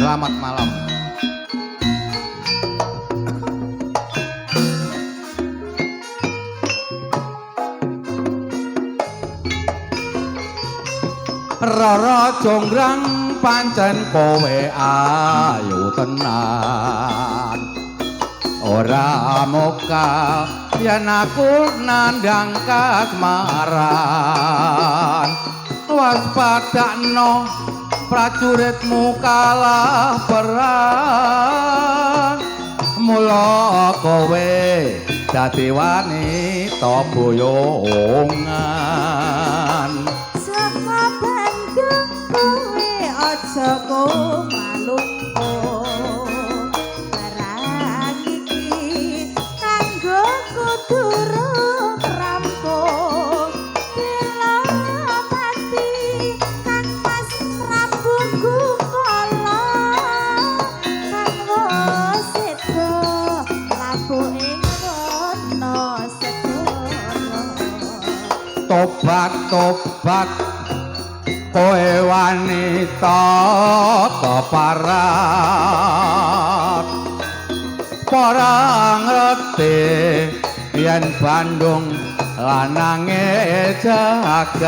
Selamat malam. Rara Jonggrang pancen kowe ayu tenan. Ora moka yen aku nandhang kasmaran. Waspadakno prajuritmu kalah perang. Mula kowe dadi wanita boyongan. Saka Bandung kowe aja kumalungko. Barang iki kanggo durung rampung. Bela pati Kang Mas Prabu Gupala kang wis seda labuh ing wana segara. Tobat tobat kowe wanita keparat. Ora ngerti yen Bandung lanange jagat.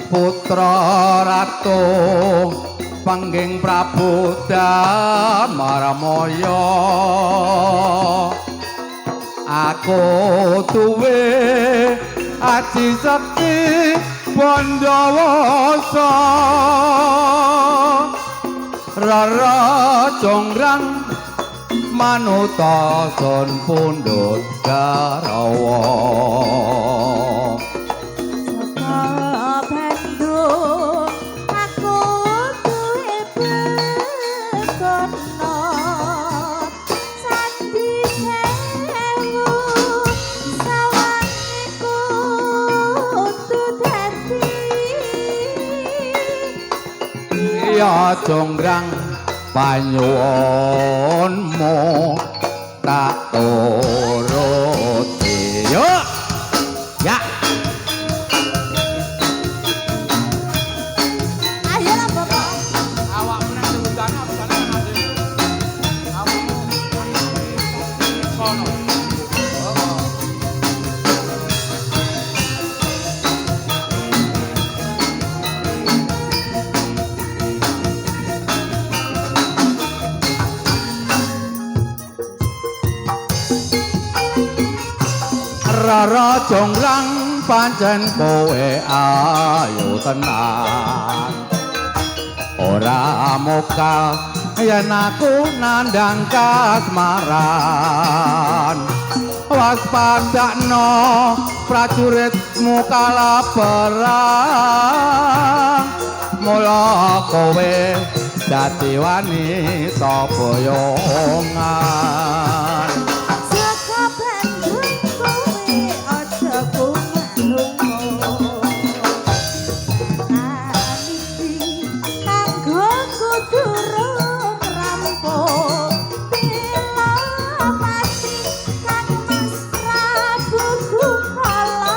Putra ratu pangging Prabu Damarmaya. Aku duwe aji sekti Bandawasa. Rara Jonggrang manuta sun pundhut garwa. Saka Bandung aku duwe bekono. Candi sewu sawange kudu dadi. Iya Jonggrang panyuwunmu tak turuti. Yuk. Ya. Ayo lah Bapak. Awakmu nang diundang aku jane nang ade. Awakmu kono. Rara Jonggrang pancen kowe ayu tenan. Ora mokal yen aku nandhang kasmaran. Waspadakno prajuritmu kalah perang. Mula kowe dadi wanita boyongan. Saka Bandung kowe aja kumalungko. Aniki kanggo durung rampung. Bela pati Kang Mas Prabu Gupala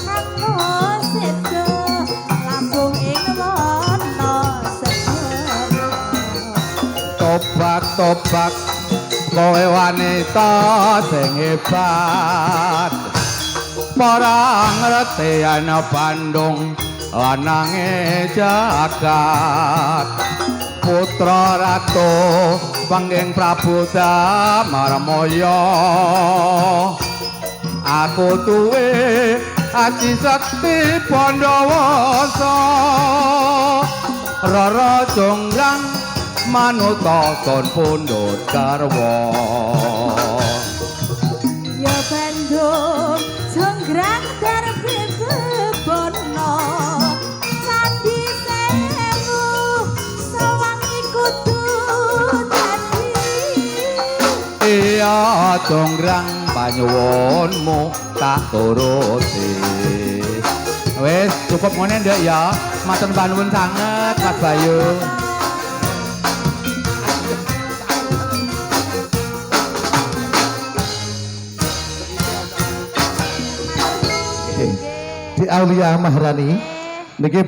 kang seda labuh ing wana segara. Tobat tobat kowe wanita sing hebat. Ora ngerti yen Bandung lanange jagat. Putra ratu pangging Prabu Damarmaya. Aku duwe aji sekti Pandawasa. Rara Jonggrang manuta sun pundhut garwa. Ya Bandung Jonggrang darbe bebono. Candi sewu sawangi kudu dadi. Iya Jonggrang panyuwunmu tak turuti. Wis cukup ngene nduk ya. Matur nuwun sanget Mas Bayu. Di Aulia Maharani niki.